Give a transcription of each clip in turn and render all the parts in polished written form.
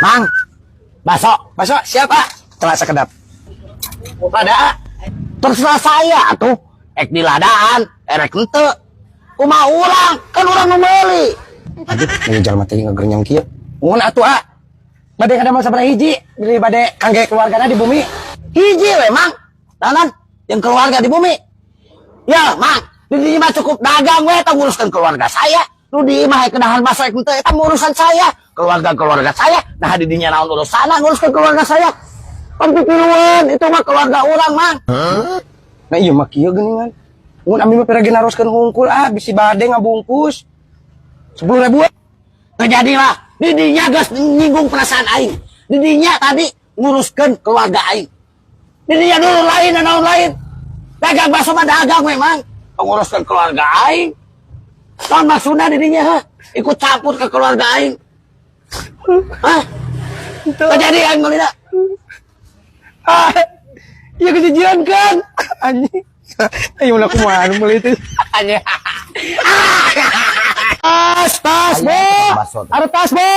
Mang, baso. Baso siapa? Telah sekedap. Lada. Terserah saya tuh. Ek di ladaan, erek henteu. Kumaha urang, kan urang nu meuli. Aduh, ini jalma teh ngagernyang kieu. Mun atuh ah. Bade kada mau sabaraha hiji, beli bade kangge keluargana di bumi. Hiji we, Mang. Nanan, yang keluarga di bumi. Ya, Mang, di dieu mah cukup dagang we tong nguruskeun keluarga saya. Nu di imah ke dahar baso ek henteu eta urusan saya. Keluarga-keluarga saya, nah di dinya naon urusanna nguruskeun keluarga saya. Pan pipiluan, itu mah keluarga urang, Mang. Nah iya mah kieu geuningan. Mun abi mah pira naroskeun hungkul ah, bisi bade ngabungkus. 10.000. Terjadilah, di dinya geus nyinggung perasaan aing. Di dinya tadi nguruskeun keluarga aing. Di dinya dulu lain dan naon lain. Dagang bakso mah dagang memang. Nguruskeun keluarga aing. Naon maksudna di dinya, ha? Ikut campur ke keluarga aing. Hah? Terjadi aing meulina. Ah, iya kejijian kan. Anjing. Ayo ulah kumaha nu meuli teh. Anjing. Tas, tas, Ayo, Bo. Bakso. Ada tas, Bo.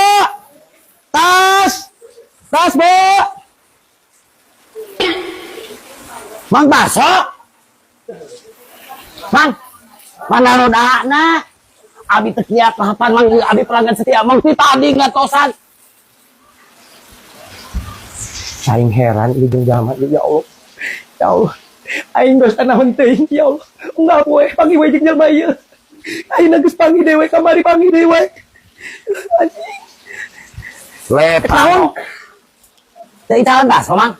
Tas. Tas, Bo. Mang bakso. Mang, mana rodana? Abi teu kiat tahapan, Mang, abi pelanggan setia Mang ti tadi ngatosan. Aing heran ieu jeung jalma ieu, ya Allah. Ya Allah. Aing geus naon teuing, ya Allah. Unggal poe panggih we jeung jalma ieu. Aing geus panggih dewe kamari, panggih dewe. Anjing. Lepa. Teu icalan bakso, Mang.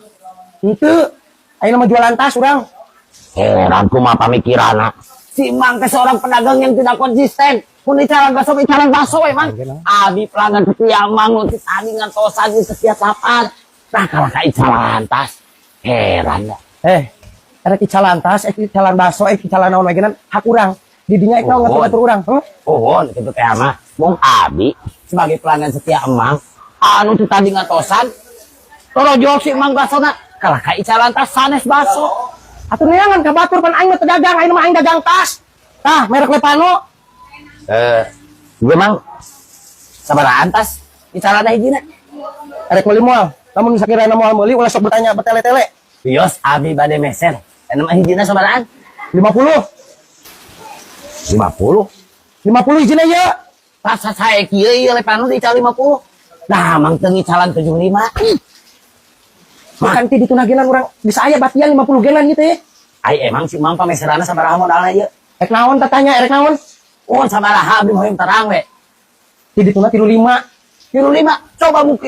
Henteu. Aing mah jualan tas urang. Heran kumaha pamikiranna. Si Mang teh seorang pedagang yang tidak konsisten. Mun icalan bakso, icalan bakso we, Mang. Abi pelanggan setia Mang nu ti tadi ngantosan di setiap lapar. Nah, kalau ka icalan tas. Heran dah. Eh, erek icalan tas, erek icalan bakso, erek icalan naon we geuna hak urang. Di dinya ek naon Oh. ngatur-ngatur urang, heuh? Oh, gitu teh mah. Mung abi sebagai pelanggan setia Emang anu ti tadi ngatosan torojol si Emang basona kalah ka icalan tas sanes baso. Atuh neangan ka batur, pan aing mah teu dagang, aing mah aing dagang tas. Tah, merek Lepano. Eh, gue Mang sabarahaan tas icalan hijina? Erek meuli moal? Lamun sakirana moal meuli, ulah sok bertanya bertele-tele. Bios abi bade meser. Anu mah hijina sabarahaan? 50. 50. 50 hijina ya. Tas saya kieu ieu Lepano diical 50. Nah, Mang teu ngicalan 75. Bukan ti dituna genan urang bisa aya batian 50 genan gitu ya. Ai emang si Mang pameserana sabaraha modalna ieu? Erek naon tatanya, erek naon? Oh, sabaraha, abdi hoyong terang we. Ti dituna 35. 35. Coba mungkin